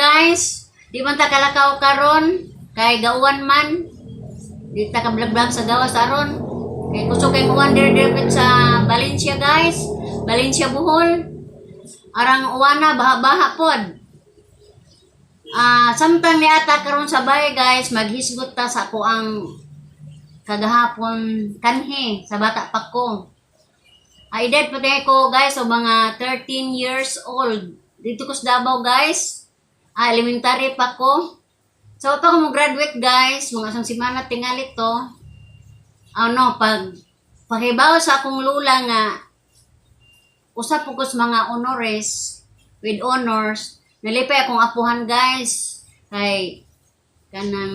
guys. Di man ta kalakaw karon kay gauwan man. Di ta ka vlog sa gawas aron. Kay kusog kay uwan dire dire sa Valencia, guys. Valencia, Bohol. Arang uwana, baha-baha pod. Ah, samtang niata karon sa bahay, guys, maghisgot ta sa ako ang kagahapon kanhi sa bata pa ko. Ay, edad pa ko, guys, so mga 13 years old. Dito ko sa Davao, guys. Ah, elementary pa ko. So pa ko mo graduate, guys, mga isang semana tingali to. Ano, pag pahibaw sa akong lula nga usa po ko sa mga honores, with honors, nalipay akong apuhan, guys, kay kanang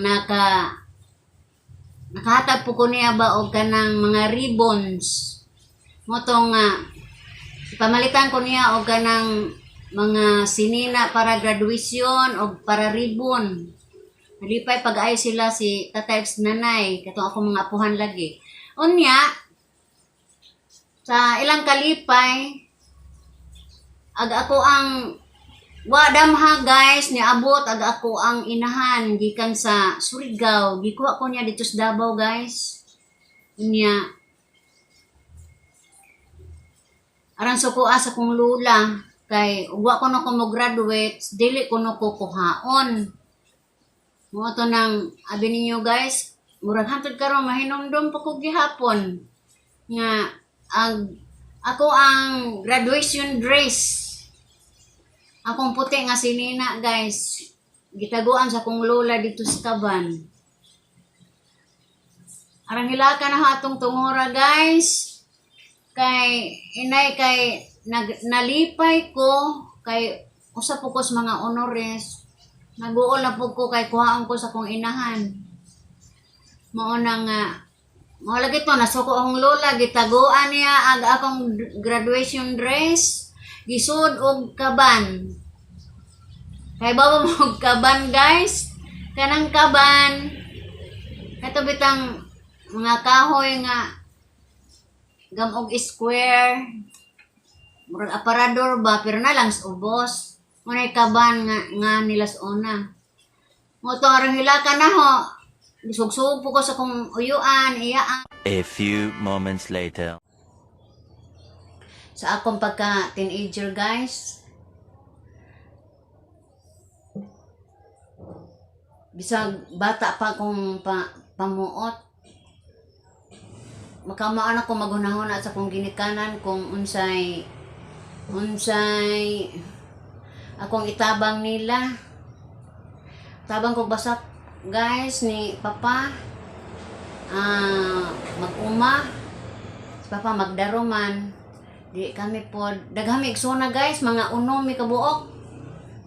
nakahatag po ko niya ba og kanang mga ribbons mo to nga pamalitan ko niya og kanang mga sinina para graduation og para ribbon. Nalipay pag-ay sila si tatay ug si nanay katong akong mga apuhan lagi. Unya sa ilang kalipay ag ako ang wa damha, guys, niabot ag ako ang inahan gikan sa Surigao. Gikuha ko niya dito sa Davao, guys. Unya aran sukoa sa kong lula kay ug wa ko no ko mo graduate, dili ko no ko kuhaon mo to. Nang abi ninyo, guys, murag hantod karon mahinumdum pa ko gihapon nga ang ako ang graduation dress, akong puti nga sinina, guys, gitaguan sa akong lola dito sa kaban. Arang hilaka na atong tungora, guys, kay inay kay nalipay ko kay usa po ko sa mga honores. Naguol na po ko kay kuhaon ko sa akong inahan. Mao na nga mao lagi to nasuko akong lola, gitaguan niya ag akong graduation dress, gisud og kaban. Kay bawa mo og kaban, guys, kanang kaban kato bitang mga kahoy nga gamog square, murag aparador ba, pero na lang sa ubos. Mo kaban nga, nga nila sa una mo to. Aron hilaka na ho, sugsug po ko sa kong uyuan iyaan. A few moments later. Sa akong pagka teenager, guys, bisag bata pa akong pamuot, makamaan ako maghunahuna sa akong ginikanan kung unsay unsay akong itabang nila. Tabang ko basak, guys, ni papa. Ah, mag-uma si papa, magdaruman di kami pod. Daghang igsuna, guys, mga unom mi kabuok,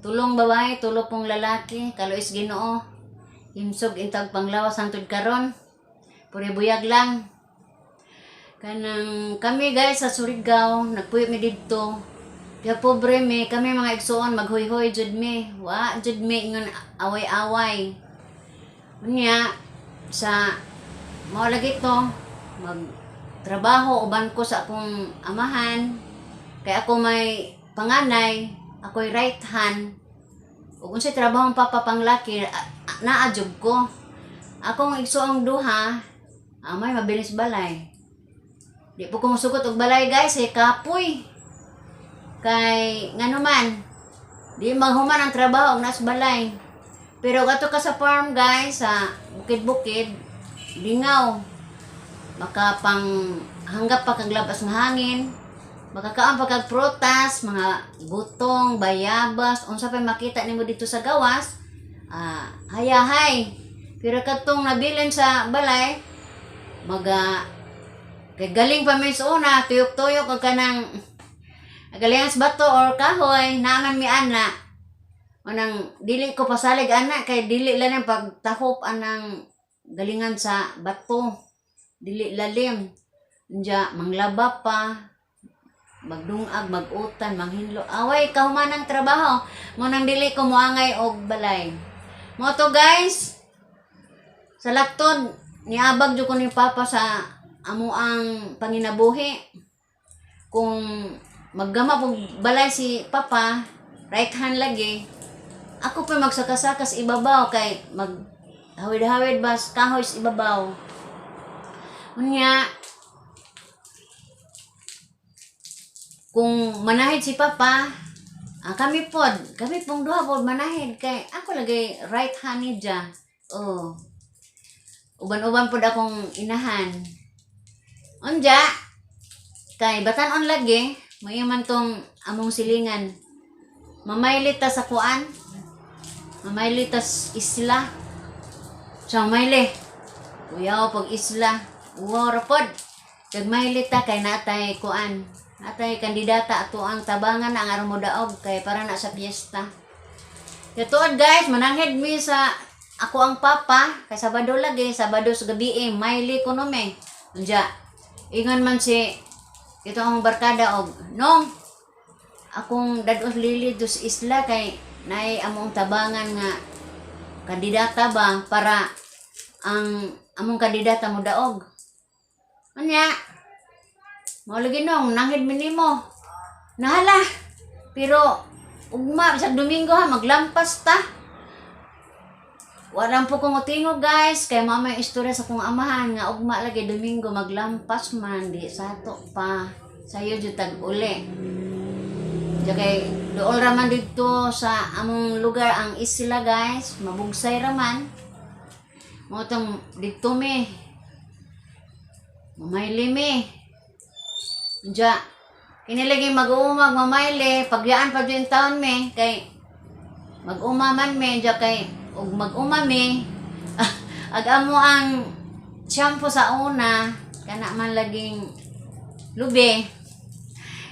tulong babae, tulo pong lalaki. Kaluis Ginoo, himsog intag panglawas hangtod karon, puri buyag lang. Kanang kami, guys, sa Surigao, nagpuyo mi didto. Kaya pobre mi, kami mga igsuon maghuyhoy jud mi. Wa jud mi ingon away-away. Unya sa mao lagi to mag trabaho uban ko sa akong amahan. Kay ako may panganay, ako'y right hand. Ug unsay trabaho ang papa panglaki, naa jud ko. Akong igsuong duha, amay mabilis balay. Di po ko musugot og balay, guys, eh, kapoy. Kay ngano man, di maghuman ang trabaho og nasa balay. Pero ato ka sa farm, guys, sa bukid-bukid, lingaw. Makapang hanggap pa kag labas nga hangin. Makakaon pa kag prutas, mga butong, bayabas, unsa pa makita nimo dito sa gawas, ah, hayahay. Pero kadtong nabilin sa balay, maga kay galing pa mi sa una, tuyok-tuyok og kanang galingan sa bato or kahoy, naaman mi ana. Unang dili ko pasalig ana kay dili lalim pagtahop anang galingan sa bato. Dili lalim. Unya manglaba pa, magdungag, magutan, manghinlo. Away kahuman ang trabaho. Mo nang dili ko moangay og balay. Mo to, guys, sa laktod niabag jud ko ni papa sa amo ang panginabuhi. Kung maggama pog balay si papa, right hand lagi. Ako pa magsakasakas ibabaw kay mag hawid-hawid bas kahoy sa ibabaw. Unya, kung manahid si Papa, kami pod, kami pong duha pod manahid kay ako lagi right hand niya. Oh. Uban-uban pod akong inahan. Unja, kay batan-on lagi, mayo man tong among silingan. Mamayli ta sa kuan. Mamayli ta sa isla. Sa mamayli. Kuyaw pag isla. Uwaw ra pod. Kag ta kay natay kuan. Natay kandidata ato ang tabangan ang aron mo daog kay para na sa piyesta. Kaya guys, mananghid mi sa ako ang papa kay Sabado lagi, Sabado sa gabi eh, maili ko no me. Unja, ingon man si ito ang barkada og nong akong dados lili dos isla kay naay among tabangan nga kandidata ba para ang among kandidata mo daog. Unya, mao lagi nong nanghid mi nimo. Nahala. Pero ugma sa Domingo ha maglampas ta. Walang po kong utingog, guys, kay mama yung istorya sa kong amahan nga ugma lagi Domingo maglampas man di sa ato pa. Sayo jud tag uli. Diya kay dool raman dito sa among lugar ang isla, guys, mabugsay raman. Mo tong didto mi. Mamayli mi. Diya, kini lagi mag-uumag mamayli, pagyaan pa dyan taon mi kay mag-uma man mi, diya kay ug mag-uma mi ag amo ang shampoo sa una kana man laging lubi.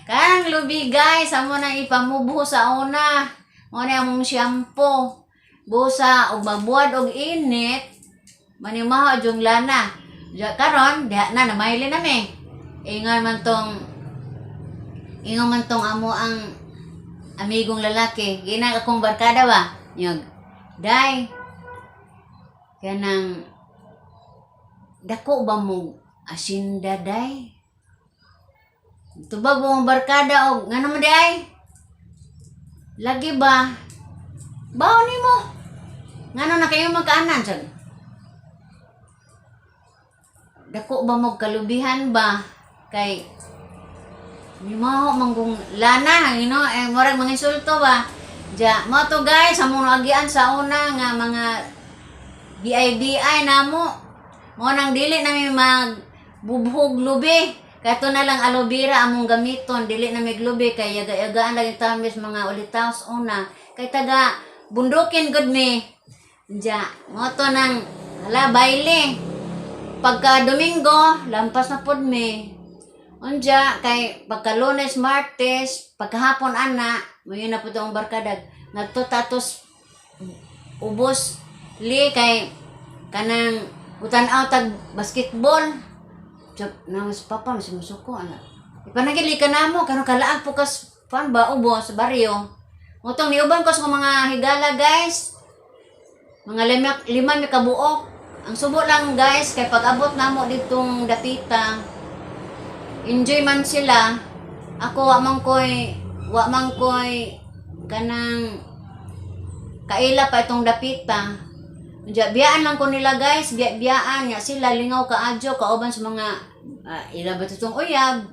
Kanang lubi, guys, amo na ipamubuho sa una. Mo na among shampoo. Busa og mabuad og init, manimaho jung lana. Diya karon, diha na namayli na mi. Ingon man tong amo ang amigong lalaki. Gina akong barkada ba? Nyog. Day. Kanang dako ba mo asinda, day? Tubag mo ang barkada og ngano man di ay? Lagi ba? Bawo nimo. Ngano na kayo magkaanan sad? Dako ba mo kalubihan ba? Kay nimaho manggong lana, eh, murag mga insulto ba? Ja, mo to guys, among naagian sa una nga mga BIBI namo. Mo nang dili nami mag bubhog lubi. Kato na lang aloe vera among gamiton, dili na mig lubi kay yaga-yagaan lagi tamis mga ulitaws una. Kay taga bundukin gud mi. Ja, mo to nang hala baile. Pagka Domingo, lampas na pod mi. Unja, kay pagka Lunes, Martes, pagkahapon ana, mayo na po itong barkadag. Ngadto tatos ubos li kay kanang utan-aw tag basketball. Chok, na mas papa mas musuko ana. Ipanagili ka namo karon kalaag po kas pan ba ubos baryo. Mutong niuban ko sa mga higala, guys. Mga lima, lima mi kabuok. Ang subo lang, guys, kay pag abot namo ditong dapita, enjoy man sila. Ako wa man koy kanang kaila pa itong dapita. Diya, biyaan lang ko nila, guys, biya-biyaan nga sila lingaw kaadyo kauban sa mga ila ba itong uyab.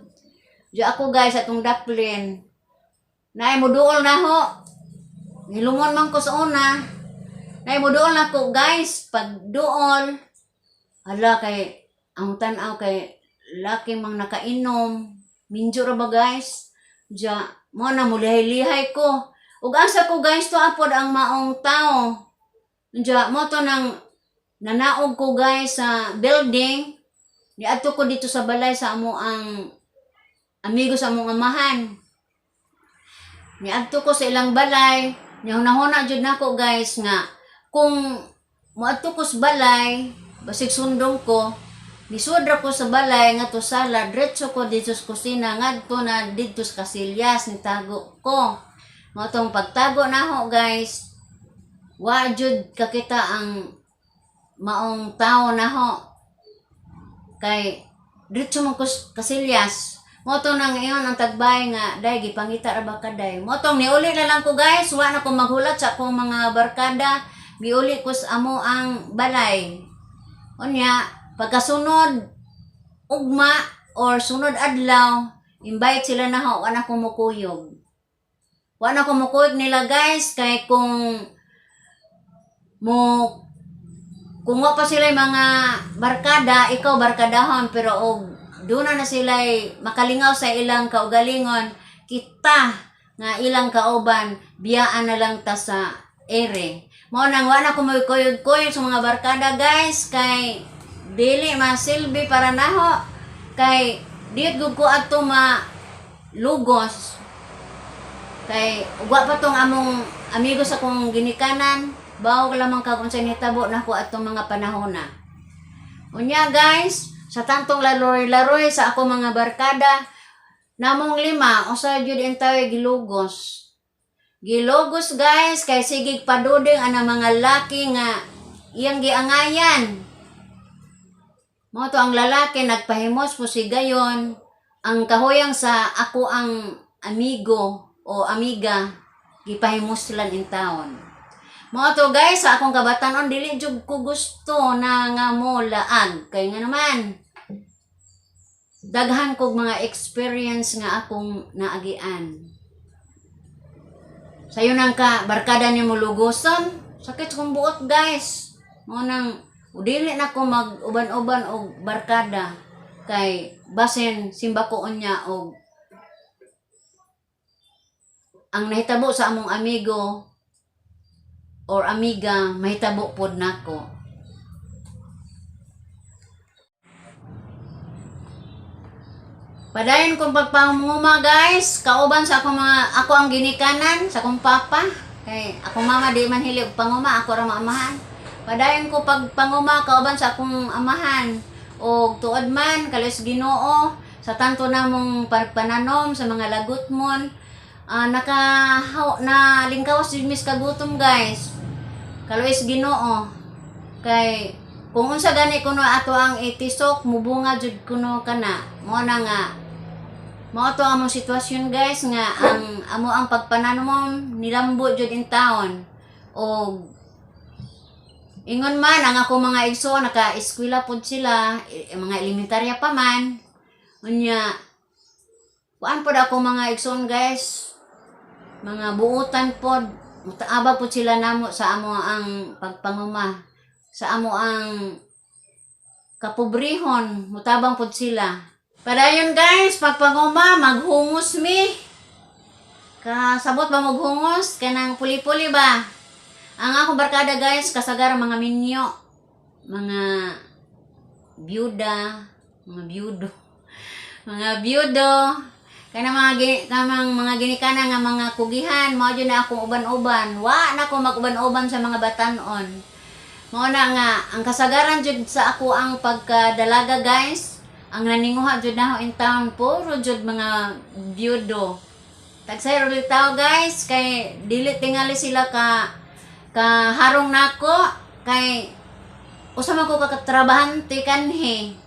Diya ako, guys, atong daplin. Naay muduol na ho. Nilumon man ko sa una. Naay muduol na ko, guys, pag duol hala kay ang tan-aw kay laki mang nakainom. Minjo ra ba, guys? Diya, mo na mulihay-lihay ko. Ug asa ko, guys, to apod ang maong tao. Diya, mo to nang nanaog ko, guys, sa building. Niadto ko dito sa balay sa amo ang amigo sa among amahan. Niadto ko sa ilang balay. Nihunahuna jud nako, guys, nga kung moadto ko sa balay, basig sundong ko, nisudra ko sa balay nga to sala, diretso ko dito sa kusina ngadto na didto sa kasilyas nitago ko. Mao tong pagtago nako, guys, wa jud kakita ang maong tao naho kay diretso man ko sa kasilyas. Mo to nang iyon ang tagbay nga, "Day, gipangita ra ba ka, day?" Mo tong niuli na lang ko, guys, wa na ko maghulat sa akong mga barkada, giuli ko sa amo ang balay. Unya, pagkasunod ugma or sunod adlaw, invite sila na ho, wa na ko mukuyog. Wa na ko mukuyog nila, guys, kay kung wa pa sila mga barkada, ikaw barkadahon, pero og duna na sila makalingaw sa ilang kaugalingon, kita nga ilang kauban, biyaan na lang ta sa ere. Mao nang wa na ko mukuyog-kuyog sa mga barkada, guys, kay dili masilbi para naho kay diot gud ko adto ma lugos kay ugwa pa tong among amigo sa akong ginikanan. Bawog lamang kag unsay nahitabo nako atong mga panahona. Unya, guys, sa tantong laroy-laroy sa ako mga barkada, namong lima usa jud intaw gilugos. Gilugos, guys, kay sigig paduding ana mga laki nga iyang giangayan. Mao to ang lalaki nagpahimos po si gayon. Ang kahuyang sa ako ang amigo o amiga, gipahimuslan in taon. Mao to, guys, sa akong kabatanon dili jud ko gusto na nga mo laag kay nga naman daghan kog mga experience nga akong naagian. Sayo nang ka barkada ni mo lugoson, sakit sa kong buot, guys. Mao nang dili na ko mag uban-uban og barkada kay basin simba ko unya og ang nahitabo sa among amigo or amiga mahitabo pod nako. Padayon kong pagpanguma, guys, kauban sa akong mga ako ang ginikanan sa akong papa kay akong mama di man hili og panguma, ako ra maamahan. Padayon ko pagpanguma kauban sa akong amahan og tuod man kalis Ginoo sa tanto namong pagpananom sa mga lagutmon, naka na lingkawas jud mis kagutom, guys. Kaluoy Ginoo kay kung unsa gani kuno ato ang itisok, mubunga jud kuno kana. Mo na nga mao to among sitwasyon, guys, nga ang amo ang pagpananom nilambo jud in town. Og ingon man ang ako mga igsoon naka-eskwela pod sila, mga elementarya pa man. Unya kuan pod ako mga igsoon, guys, mga buutan pod, mutaabag pod sila namo sa amo ang pagpanguma, sa amo ang kapobrehon, mutabang pod sila. Padayon, guys, pagpanguma, maghungos mi. Kasabot ba maghungos? Kanang puli-puli ba? Ang akong barkada, guys, kasagar mga minyo, mga byuda, mga byudo, mga byudo, kanang mga kamang mga ginikana nga mga kugihan, mao jud na akong uban-uban. Wa na ko mag-uban-uban sa mga batan-on. Mao na nga ang kasagaran jud sa ako ang pagkadalaga, guys, ang naninguha jud nako in town puro jud mga byudo. Tagsay ulit tao, guys, kay dili tingali sila ka kaharong nako kay usa man ko kakatrabahante kanhi.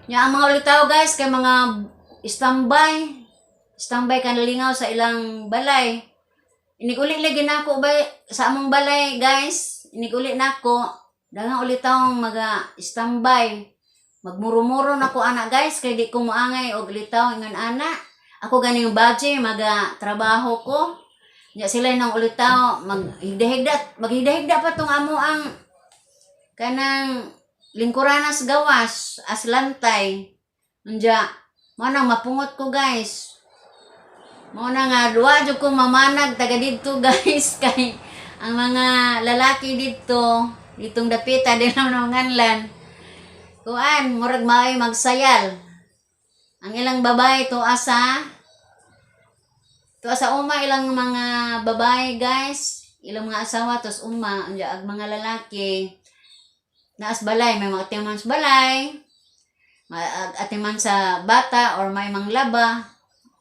Nya ang mga ulitaw, guys, kay mga standby. Standby kan lingaw sa ilang balay. Iniguli lagi nako bay sa among balay, guys. Iniguli nako daghang ulitaw maga standby. Magmuro-muro nako ana, guys, kay di ko moangay og ulitaw ingon ana. Ako ganing budget maga trabaho ko. Nya sila nang ulitaw maghigda-higda, maghigda-higda pa tong amo ang kanang lingkuranas gawas as lantay. Unya, mao nang mapungot ko, guys. Mao na nga duwa jud ko mamanag taga didto, guys, kay ang mga lalaki didto ditong dapita di naman nganlan. Kuan, murag maoy magsayal. Ang ilang babae tuwa sa uma ilang mga babae, guys, ilang mga asawa tos uma. Unya ag mga lalaki naas balay, may mga atiman sa balay, atiman sa bata or may manglaba.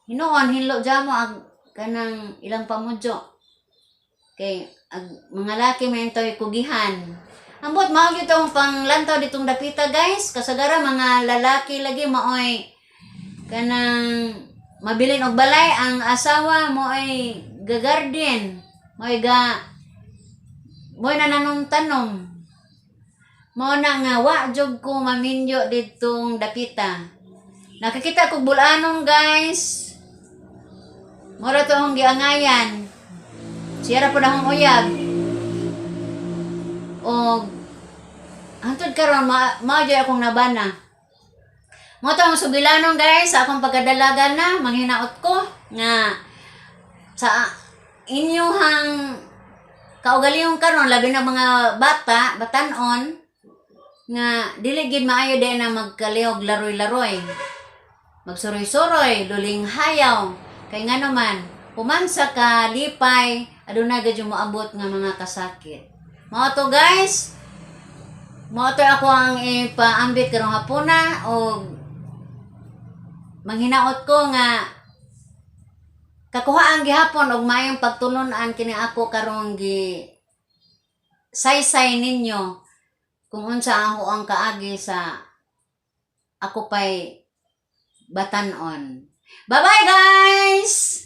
Hinuon hinlo jamo ag kanang ilang pamudyo. Kay ag mga laki may intoy kugihan. Ambot mao gyud tong panglantaw ditong dapita, guys. Kasagara mga lalaki lagi maoy Kanang mabilin og balay, ang asawa mo ay gagarden, mo ay ga mo nananong tanom. Mao na nga wa jud ko maminyo ditong dapita. Nakakita kog bulanon, guys. Mora to akong giangayan. Siya ra pud akong uyab. Og hantod karon ma mao jud akong nabana. Mao to ang sugilanon, guys, sa akong pagkadalaga na manghinaot ko nga sa inyuhang kaugalingong karon, labi na mga bata, batanon nga dili gid maayo din na magkalihog laroy-laroy. Magsuroy-suroy, luling hayaw. Kay nga naman, human sa kalipay, aduna gid moabot nga mga kasakit. Mao to, guys. Mao to ako ang ipaambit karong hapuna og manghinaot ko nga kakuhaan gihapon og maayong pagtulon-an kini ako karong gi saysay ninyo kung unsa ako ang kaagi sa ako pay batanon. Bye-bye, guys!